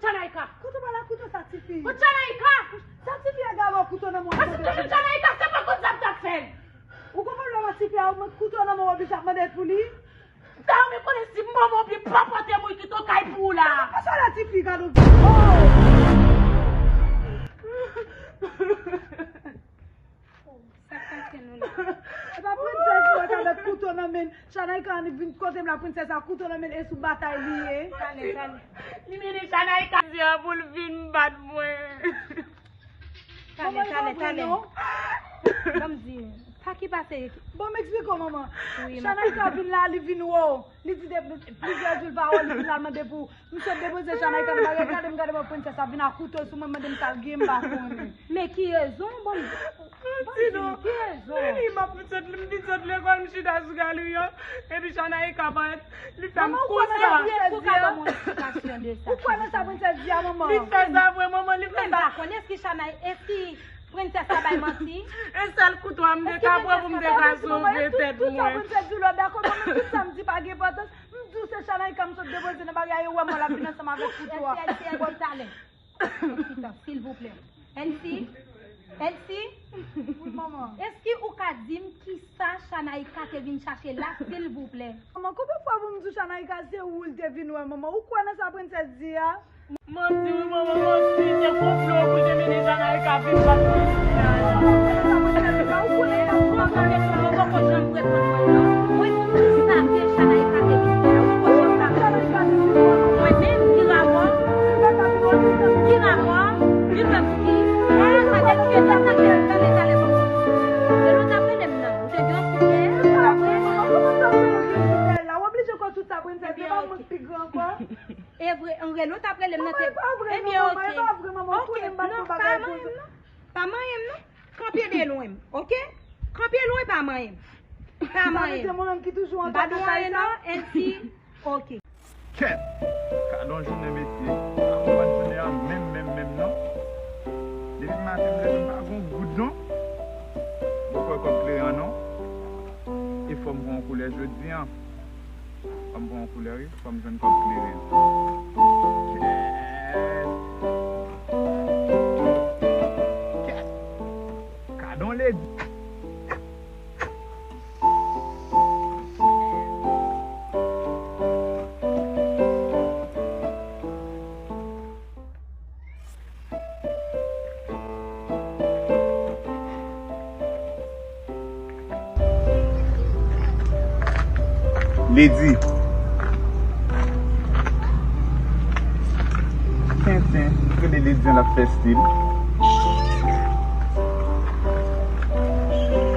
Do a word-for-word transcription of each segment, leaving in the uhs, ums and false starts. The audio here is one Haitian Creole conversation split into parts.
Chanayka. Kote w pale ak kouto sa, tifi? Kot Chanayka? Sa tifi a gade w kouto nan men w. Paske toujou Chanayka, se mwen konn sa m t ap fè l. Ou konn pwoblèm an tifi a, ou met kouto nan men w, oblije ap mande l pou li. Dayè, mwen konnen si manman w byen pa pote mwen kite w kay pou ou la. Kòman sa la, tifi, gade w. Oh! Sa k pase nou la? E pa prensès ou wè k avèk kouto nan men l. Chanayka annik vin kote m la, prensès a kouto nan men l, e sou batay li ye. Talè, talè. Li mennen Chanayka di an pou l vin bat mwen. Talè, talè, talè. Ban m di, sa ki pase? Ban m eksplike w, manman. Wi, m ap Chanayka vin la, li vin wè w. Li di de, plizyè jou l pa wè w, li vin la, l mande pou m sot depoze Chanayka nan bagay. Gade m, gade m, prensès ap vin ak kouto sou mwen, mande m sa l gen, m pa konnen. Men ki rezon? Ban m, ban m di nou, ki rezon? Li di m ap sot, m vin sot lekòl, m chita sou galri an, epi Chanayka parèt, li fè m konsa. Manman, ou konnen sa prensès di a? Ou ka ban m yon esplikasyon de sa, silvouplè? Ou konnen sa prensès di a, manman? Li fè sa vre, manman, li fè sa. Men m pa konnen, èske Chanay, èske prensès la bay manti? E sèl kouto a m te ka pran pou m te ka sove tèt mwen. Tout sa prensès di w la, dakò, manman, tout sa m di pa gen enpòtans. M di w se Chanayka m sot depoze nan bagay yo, wè mwen l ap vin ansanm avèk kouto a. Èlsi, èlsi, èlsi, talè. Silvouplè. Èlsi? Èlsi? Wi, manman. Èske ou ka di m kisa Chanayka te vin chache la, silvouplè? Manman, konbyen fwa pou m di w Chanayka se ou l te vin wè, manman? Ou kwè nan sa prensès di a? Manti wi, manman, manti. Se konplo pou te mennen Chanayka vin bat mwen. Mwen poko janm reponn mwen non. Mwen di sa ke Chanayka te vin fè. Ou poko janm pa reponn mwen. Mwen menm, ki rapò? Ki rapò? Li menm ki? Ah, sa te ki, sa te, tande, tande, bon. Se nou t ap rele m nan. Ou te gen yon sipè, apre. La, w oblije kwè tout sa, Princess, se pa mwen ki pi gran ankò. E vre, an rele w t ap rele m nan te. Manman, e pa vre, ebyen, manman, e pa vre, manman. Oke, non, pa manyen m non. Pa manyen m non. Kanpe de lwen m, oke? Kanpe lwen, pa manyen m. Pa manyen m. Sa vle di mwen menm ki toujou anba nan kay sa? M pa di w anyen non, Elsie. Oke. Kèt! Gad on jounen mesye. Pa konprann jounen an menm, menm, menm non. Depi maten m leve m pa gon goud non. Bon, kwè kòb kleren an non. E fò m pran yon koulè jodi an. Fò m pran yon koulè wi, fò m jwenn kòb kleren an. Kèt! Kèt! Gadon ledi! Ledi. Tenten, rele Ledi an, l ap fè stil.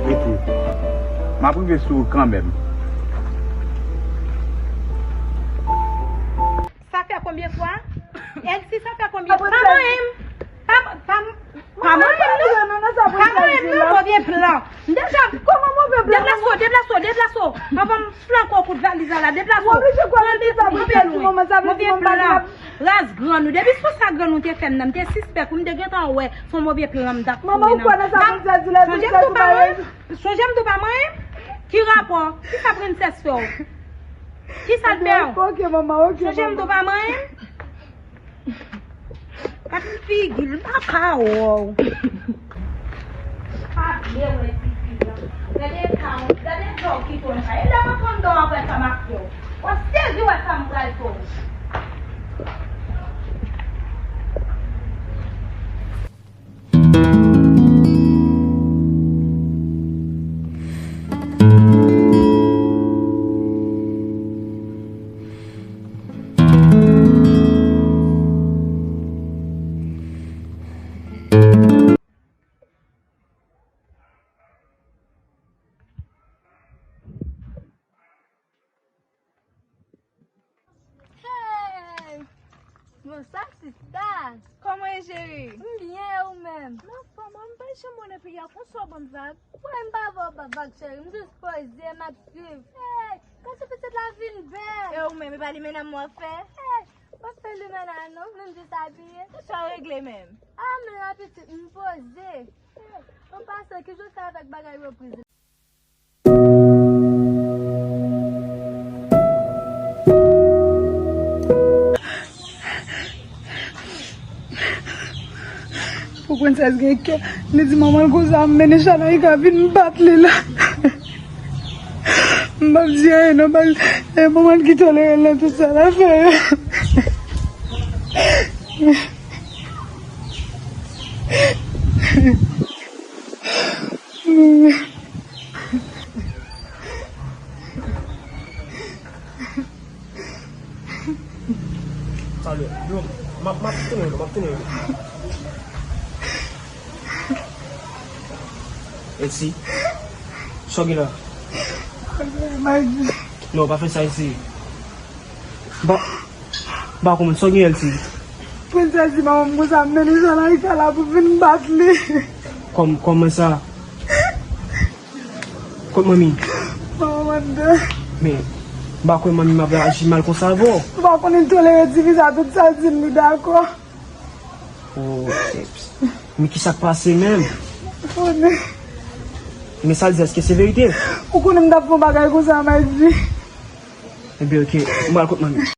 Rete. M ap rive sou ou kanmenm. Sa fè konbyen fwa? Elsie, sa fè konbyen? Pa manyen m. Pa, pa, pa manyen m non. Pa manyen m non, move plan. M deja. Kòman move plan? Deplase w, deplase w, deplase w. Anvan m flanke w kout valiz la la, deplase w. Kanpe, kanpe lwen. Move plan. Ras grann ou. Depi sou sa grann ou te fè m nan, m te sispèk ou, m te gentan wè se yon move plan m t ap foure nan. Sonje m di w pa manyen m. Sonje m di w pa manyen m. Ki rapò? Kisa Princess fè w? Kisa l fè w? Oke, manman, oke, manman. Sonje m di w pa manyen m. Gad figi l, m pa ka wè w. Pa vle wè ti fi a. Gade ka w, gade jan w kite w la. E lè m ap pran dan w apre sa m ap fè w. W ap sezi wè sa m pral fè w. Hey! Bonswa sista! Kòman w ye cheri? M byen, e ou menm? M anfòm, m pa janm wè w nan peyi a, konsa w ban m vag? Wè, m pa ba w vag cheri, m jis poze, m ap swiv. Hey! Gad ti pitit la vin bèl! E ou menm, e pa limena m w ap fè? Hey! M ap fè limena non, m jis abiye. Konsa w regle menm? Ah, men la pitit, m poze. Hey! An pasan, kijan w fè avèk bagay repriz la? Prensès gen kè. Li di manman l konsa, m mennen Chanayika vin bat li la. M p ap di anyen non, bal, e manman l ki tolere l nan tout sa l ap fè yo. Talè, bro, m ap, m ap tounen, m ap tounen. Elsie, sa w gen la? Non, pa fè sa, Elsie. Ba, ba, kòman, sa w gen, Elsie? Prensès di manman m konsa, m mennen Chanayika la pou vin bat li. Kòm, kòman sa? Kot manmi? Manman mande. Men, m pa kwè manmi m ap aji mal konsa avè w. Ou pa konnen tolere ti fi sa, tout sa l di m, li dakò. Oh, tips. Men kisa k pase menm? Ou konnen. Men sa l di, èske se verite? Ou konnen m t ap fè yon bagay konsa, Maydi. Ebyen, oke, m pral kot manmi.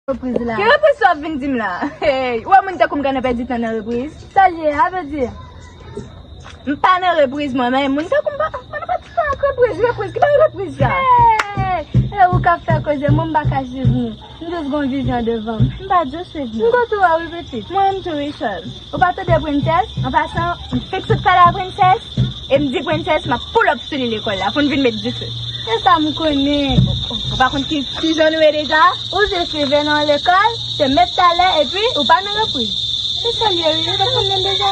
Ki repriz sa w ap vin di m la? Hey, ou wè moun tankou m ka nan pèdi tan nan repriz? Sa l ye a, vle di? M pa nan repriz mwen, men moun tankou m pa, mwen pa ti tan ak repriz, repriz, ki bagay repriz sa? Hey! E ou k ap fè koze, mwen m pa ka swiv nou. M jis gon vizyon devan m. M pa dwe swiv nou. M kote w a wi pitit. Mwen menm tou wi sè m. Ou pa tande Prensès? An pasan, m fix sot pale a Prensès, e m di Prensès m ap pull up sou li lekòl la, pou n vin met dife. E sa m konnen. Ou pa konn ki, ki jan nou ye deja? Ou jis rive nan lekòl, se met talè, epi ou pa nan repriz. Se sa l ye wi, ou pa konn menm deja.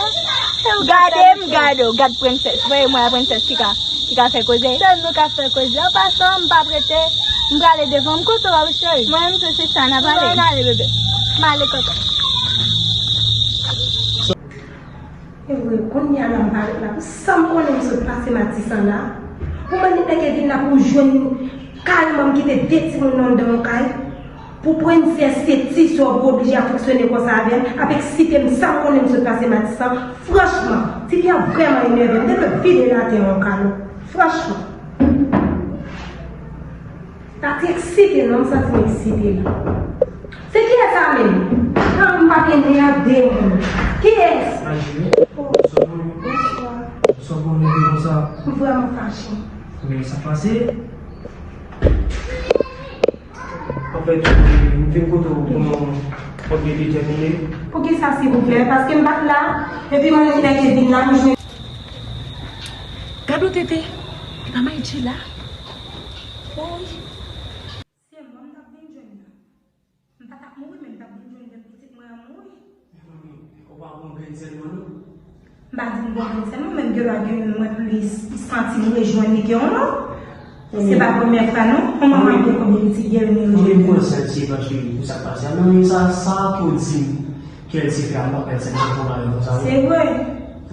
Gade m, gade w, gad Prensès. Voye mwen a Prensès ki ka, ki ka fè koze. Sèl nou ka fè koze. An pasan, m p ap rete, m prale devan, m kote w a wi cheri. Mwen menm tou se sa, n a pale. Ann ale bebe. M ale kote w. E vre, kounye a la m parèt la, pou sa m konnen m sot pase Matisan la. Pou Mannik nèg e vin la pou jwenn kareman m kite de timoun nan anndan yon kay. Pou Prensès se ti sè w pou oblije ap fonksyone konsa avè m, ap eksite m, sa m konnen m sot pase Matisan. Franchman, tifi a vrèman enève m, m te dwe vide l atè yon kalo. Franchman. Pati eksite non, m santi m eksite la. Se kiyès sa menm? Nan m pa gen nen ak de moun. Kiyès? Maji, wi. Oh. Sa w gen? Bonswa. Sa w gen konsa? M vrèman fache. Men sa pase? Anfèt, m vin kote w pou yon kòb de detèmine. Poukisa, silvouplè? Paske m pa t la, epi mwen vin ak Kevin la, m jwenn. Gad yon tete, e pa Maïchi la? Woy. Se mwen m t ap vin jwenn nan. M pa t ap mouri, men m t ap vin jwenn lè pitit mwen an mouri. Men manmi, ou pa bon grenn sèlman non. M pa di m bon grenn sèlman, men m gen dwa gen youn mwen plis santi m rejwenn li ke yon lòt. Se pa premyè fwa non. Yon manman gen konbyen pitit gen youn li rejwenn? Manmi, m konn sa l se paske pou sa k pase a. Non, men sa, sa pou di m. Kèl se fè a, m pa kwè se nan konpare konsa wi. Se vre.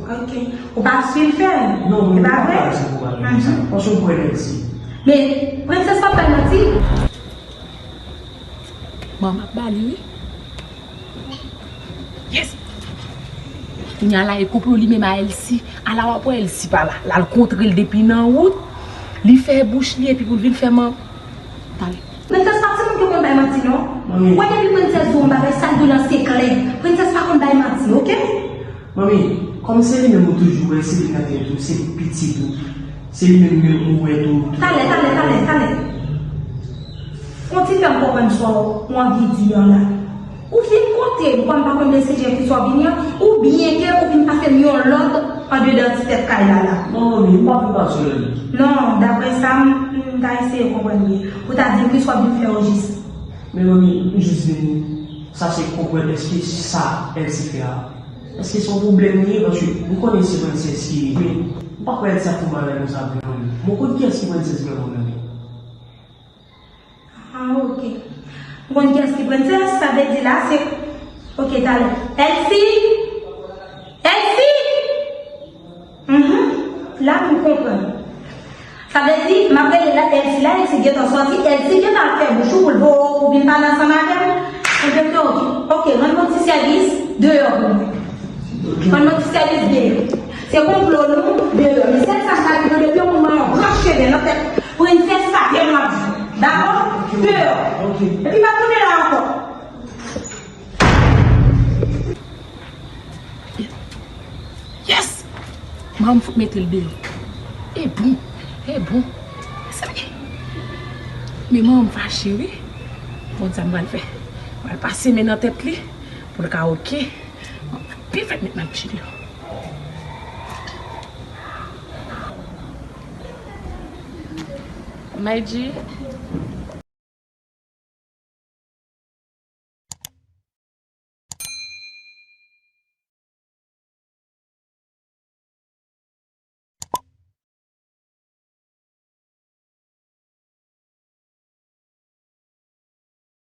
Ok. Ou pa swiv fè l? Non, m pa kwè se konpare konsa. Paske m kwè nèg si. Men, Prensès p ap bay manti. Manman ap ba li wi. Yes! Kounye a la, e konplo li menm a Elsie. Ala w ap wè Elsie pa la. L al kontre l depi nan wout. Li fè bouch li epi pou l vin fè man. Talè. Prensès pa timoun ki konn bay manti non. Manmi. Wè depi Prensès di w yon bagay, sa l di w lan se klè. Prensès pa konn bay manti, ok? Manmi, kòm se li menm ou toujou wè, se li nan tèt ou, se pitit ou. Se li menm ou wè tou, tou. Talè, talè, talè, talè. Kontinye fè m konprann sa w anvi di an la. Ou vin kote m kòm pa konn mesajè ki sòti vini an, oubyen ke ou vin pase m yon lòd andedan ti tèt kay la la? Non, manmi, m pa vin pase yon lòd. Non, daprè sa m, m ta eseye konprann byen. Ou ta di m ki sa w vin fè ojis? Men manmi, m jis vin, sa se konprann èske sa Elsie fè a, èske se yon pwoblèm li ye, paske m konnen se Prensès ki, men m pa kwè Elsie ap fè yon bagay konsa vre manmi. Mwen konn kiyès ki Prensès vrèman menm. Ah, ok. M konn kiyès ki Prensès, sa vle di la se, ok, talè. Elsie! Elsie! Mhm. La m konprann. Sa vle di, m ap rele la, Elsie la, Elsie gentan sòti, Elsie gentan ap fè bouch ou pou l voye w pou vin pale ansanm avè m. Ebyen, ok. Ok, rann mwen ti sèvis deyò pou mwen. Rann mwen ti sèvis deyò. Se konplo nou deyò. Men sèl sa m ka di nou, depi yon moun mwen yon branch cheve nan tèt, Princess, sa ke m ap di. Dakò? Deyò. Epi pa tounen la ankò. Yes! Manman m fout mete l deyò. E bon, e bon. Sa ye? Men manman m fache, wi. Bon, sa m pral fè? M pral pase men nan tèt li pou l ka oke. Byen fèt met m ap tchile. Maydji,